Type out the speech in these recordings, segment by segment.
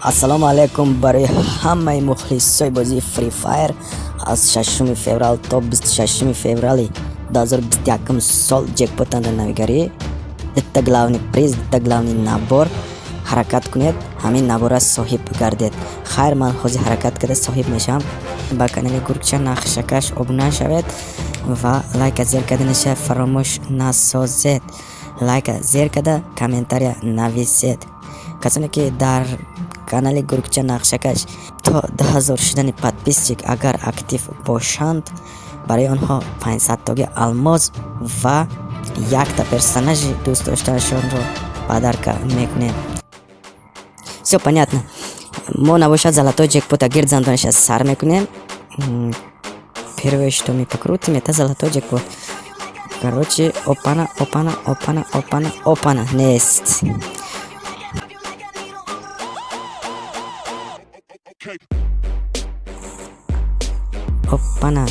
Ассалому алайкум барои ҳамаи мухлисои бозии Free Fire. Аз 6 феврал то 26 феврали 2021 сол ҷекпотанда навигарӣ, дитта главный приз, дитта главный набор. Ҳаракат кунед, ҳамин набора соҳиб гардед. Хайр, ман ҳозир ҳаракат карда соҳиб мешавам. Ба канали Гургча Нақшакаш обуна шавед ва лайка зер карданаша фаромӯш насозед. Лайка зер карда, комментария нависед. Касоне ки дар канали Гургча Нақшакаш то 10 000 шудани подписчик агар актив бошанд, барои онҳо 500тоги алмоз ва якта персонажи дӯст доштаашонро подарка мекунем. Всё понятно. Мо набошад золотой джекпота гирд зандонаша сар мекунем. Первое, что мы покрутим, это золотой джекпот. Короче, опана, опана, опана, опана, опана, нест. Опана.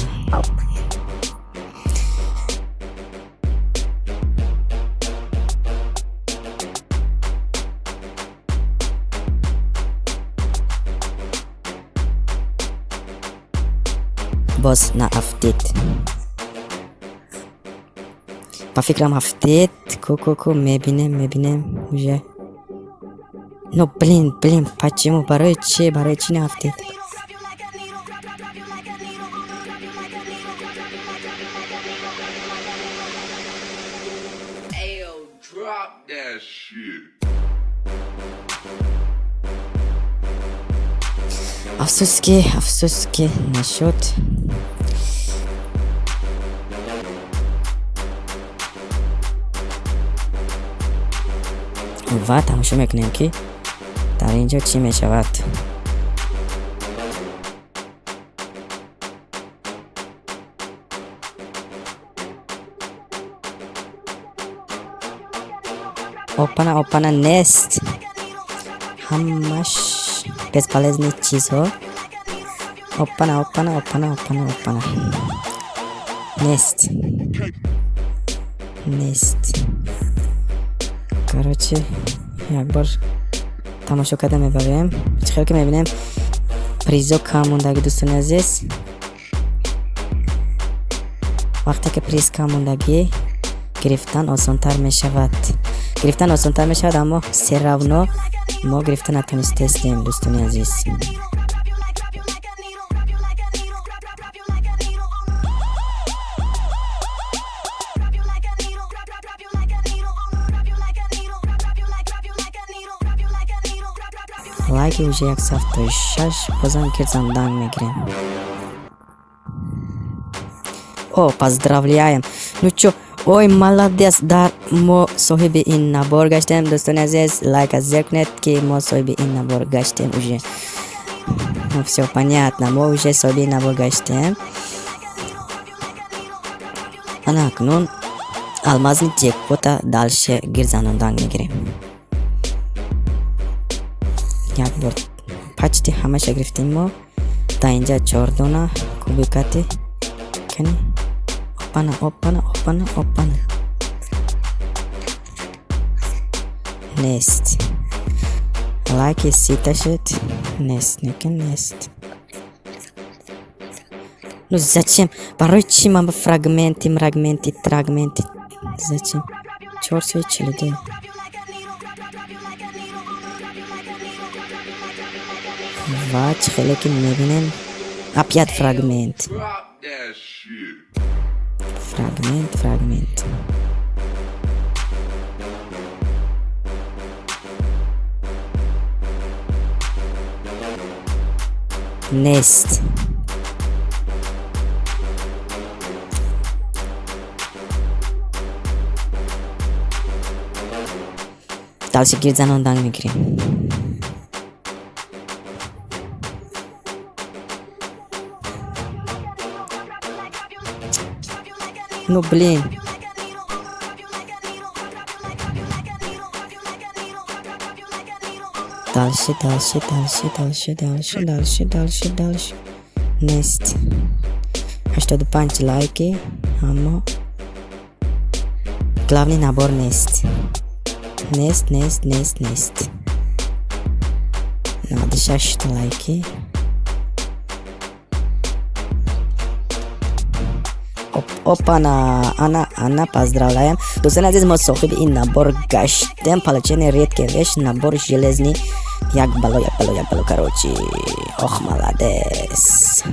Боз наафтид. Ба фикрам, афтид. Ку, ку, ку, мебинем, мебинем уже. Ну блин, блин, почему, барои чи, барои чи наафтид? Ayo, drop that shit. Афсӯски, афсӯски, нашуд. Ва тамошо мекунем, ки дар ин ҷо чӣ мешавад. Опана, опана, нест. Ҳамаш бесполезный чизҳо. Опана, опана, опана, опана, опана, нест, нест. Короче, як бор тамошо карда мебарем. Чӣ хел ки мебинем, призо кам мондаги, дӯстони азиз. Вақте ки приз кам мондагӣ, гирифтан осонтар мешавад, гирифтан осонтар мешавад, аммо всё равно мо гирифта натонистестем, дӯстони азиз. Лайки уже 176. Бозам гирзандан мегирем. О, поздравляем! Ну чё, ой, молодец! Дар мо соҳиби ин набор гаштем, дӯстони азиз. Лайка зер кунед, ки мо соҳиби ин набор гаштем уже. Ну всё понятно, мо уже соҳиби ин набор гаштем. Ана акнун алмазный джекпота дальше гирзанондан мегирем. Як бор почти ҳамаша гирифтем мо. Дар инҷа чор дона кубикати кани. Опана, опана, опана, опана, нест. Лайки 30-та шуд. Нест, неки нест. Ну зачем, барои чӣ ман ба фрагменти, мрагменти, трагменти, зачем? 442. Ва чӣ хеле ки мебинем, опять фрагмент. Drop that shit. Фрагмент, фрагмент. Нест. Дальше гирзанондан мегирем. Ну блин. Дальше, дальше, дальше, дальше, дальше, дальше, дальше, дальше. Нест. 85 лайки, аммо главный набор нест. Нест, нест, нест, нест. 96 лайки. Опана, ана, ана, поздравляем. Дӯстони азиз, мо соҳиби ин набор гаштем. Получение редкий вещь, набор железный. Як бало, як бало, як бало, короче. Ох, молодец.